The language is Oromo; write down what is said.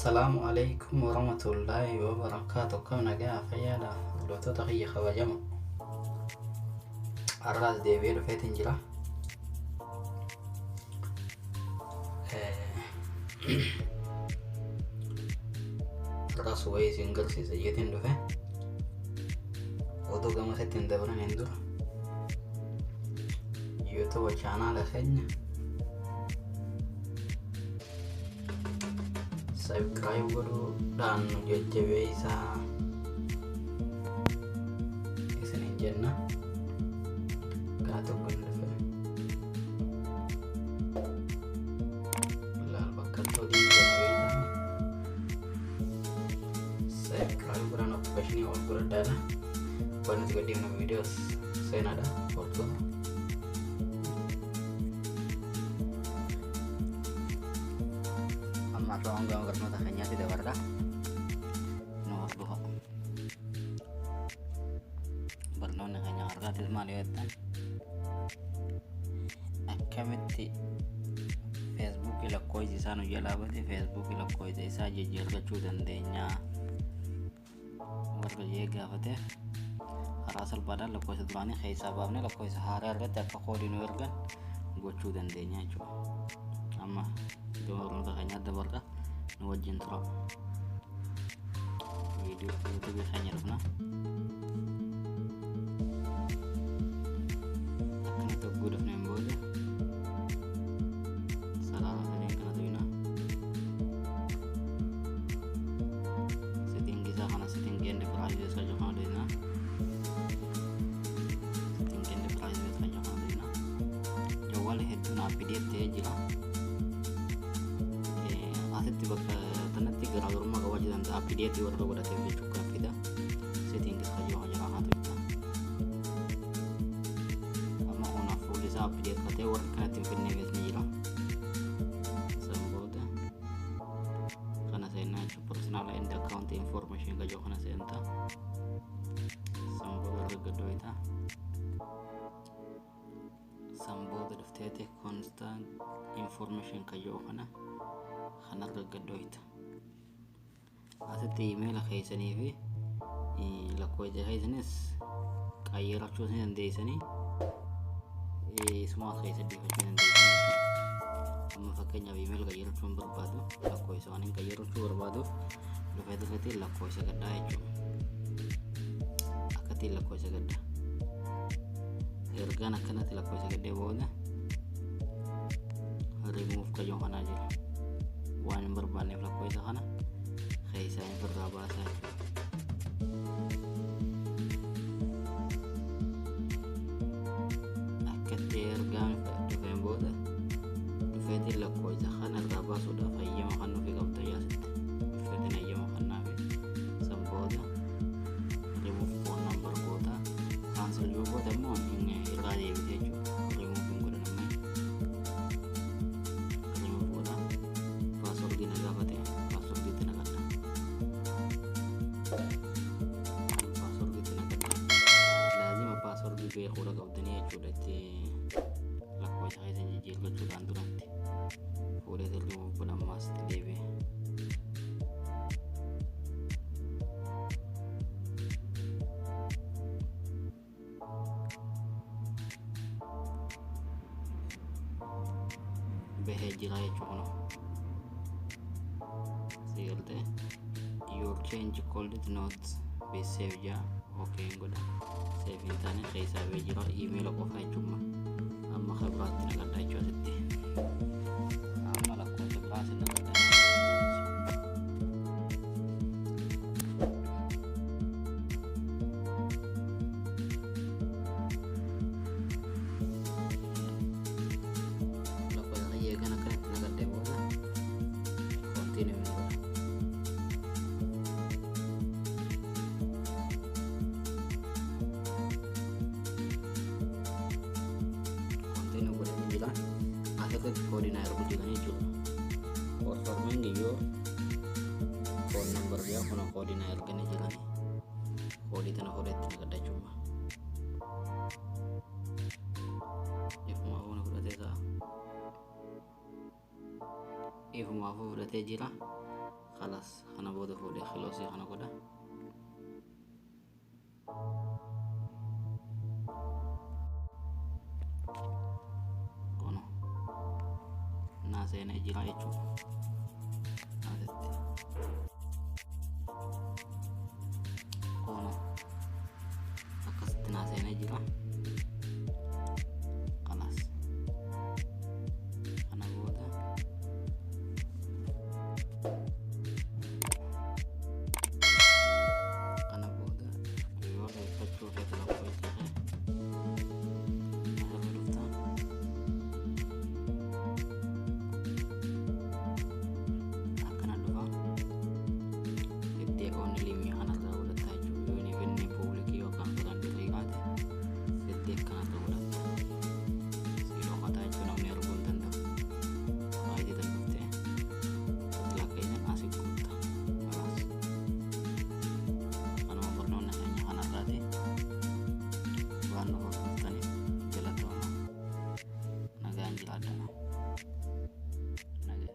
Assalaamu alaikum warahmatullaahi wabarakaatu. Akkam nagaa fayyaadha, hordoftoota kiyya kabajamoo. Har'aas deebi'ee dhufeetiin jira. Har'aas wayii isin garsiisa jeetiin dhufe. Oduu gamasitti hin dabalaniin dura YouTube chaanaala keenya subscribe godhuudhaan nu jajjabeessaa isiniin jenna. Kana tokko hin dhufe. Laal bakka hojii jajjabeessaa. Subscribe godhaa, notification ol godhadhaadha. Waan nuti gadhiifnu viidiyoos seenaadha. Hordofa. Amma har'a waan gama barnoota keenyaatti dabarra. Nu hordofa. Barnoonni keenya har'aatis maal yoo jettan, akkamitti Feesbuukii lakkoofsi isaa nu jalaa bade Feesbuukii lakkoofsa isaa jijjiirrachuu dandeenya warra jee gaafateef, karaa salphaadhaan lakkoofsa duraanii keessaa baafnee lakkoofsa haaraa irratti akka koodii nu ergan gochuu dandeenya jechuudha. Amma gama barnoota keenyaatti dabarra, nu wajjin tura. Viidiyoo yuutuubii keenya dhufna. Akkanatti hogguu dhufneen booda sarara sadeen kana tuqna. Setting isaa kana, setting and privacy isa jedhu kana tuqna. Setting and privacy isa jedhu kana tuqna. Jawwaalli hedduun update ta'ee jira. Asitti bakka kanatti garaagarummaa qabaachuu danda'a. Update warra godhateef jechuudha kan fida. Setting isa jedhu kana jala kana tuqna. Amma kunaaf fuulli isaa update ta'ee warra kanatti hin finneefis ni jira. San booda kana seenaa jechuudha. Personal and account information ka jedhu kana seenta. San booda irra gadooyita. San booda dhufteeti contact information ka jedhu kana kanarra gadooyita. Asitti iimeela keessanii fi lakkoofsa keessanis qayyarachuu ni dandeessanii, isumaa keessa dhiifachuu dandeessanii jechuudha. Amma fakkeenyaaf iimeela qayyarachuu hin barbaadu, lakkoofsa waan hin qayyarachuu barbaaduuf dhufee irratti lakkoofsa gaddaa jechuudha. Akkattiin lakkoofsa gaddaa. Ergaan akkanatti lakkoofsa gaddee booda remove ka jedhu kanaa jira. Waan hin barbaanneef lakkoofsa kana keessaa hin firraa baasaa jechuudha. Akkatti ergaan dhufeen booda dhufeetiin lakkoofsa kana irraa baasuudhaaf hayyama kan nufi qabda yaasitti. Dhufeetiin hayyama kannaafi san booda remove phone number goota. Cancel yoo goota immoo inni irraa deebite jechuudha. Remove hin godhan amma. Remove godha. Password na gaafate, password itti naqadha. Password itti naqadha. Laazima password beekuudha qabdanii jechuudha itti lakkoofsa keessan jijjiirrachuudhaan duratti. Fuudhee remove godha, ammaas itti deebi'e. Bahee jira jechuudha kunoo. Si galtee "Your change could not be saved" jaa. Okay hin godha. Save hin taane keessaa bahee jira, iimeela qofa jechuudha. Amma kan biraatti naqadha jechuudha asitti. Amma lakkoofsa biraa sin naqadha. Lakkoofsa kiyya eegan akkanatti naqadhee booda continue hin godha. Continue godhanii jira. Asirratti koodii naa ergu jiranii jechuudha. Confirming your phone number jaa, kun koodii naa erganii jiranii. Koodii tana fuudhee itti naqadha jechuudha. Ifumaafuu na fudhatee ta'a. Ifumaafuu fudhatee jira. Khalaas, kana booda fuudhee close kana godha. Kuno naa seenee jira jechuudha. Asitti kuno akkasitti naa seenee jira. Khalaas, kana booda yoo dhoksachuu feete lakkoofsa kee asirra dhufta. Akkana dhufa, fiddee only me kanarraa godhatta jechuudha. Yoo inni finne public yookaan friendly qaate, fiddee akkanarra godhatta. Si dhokataa jechuudha, namni arguu hin danda'u. Faayidaa tan dhuftee lakkeessan asii guutta. Khalaas, kanuma barnoonni keenya kanarraati. Waan nu hordoftaniif galatooma. Nagaan jiraadhaa. Nagaatti.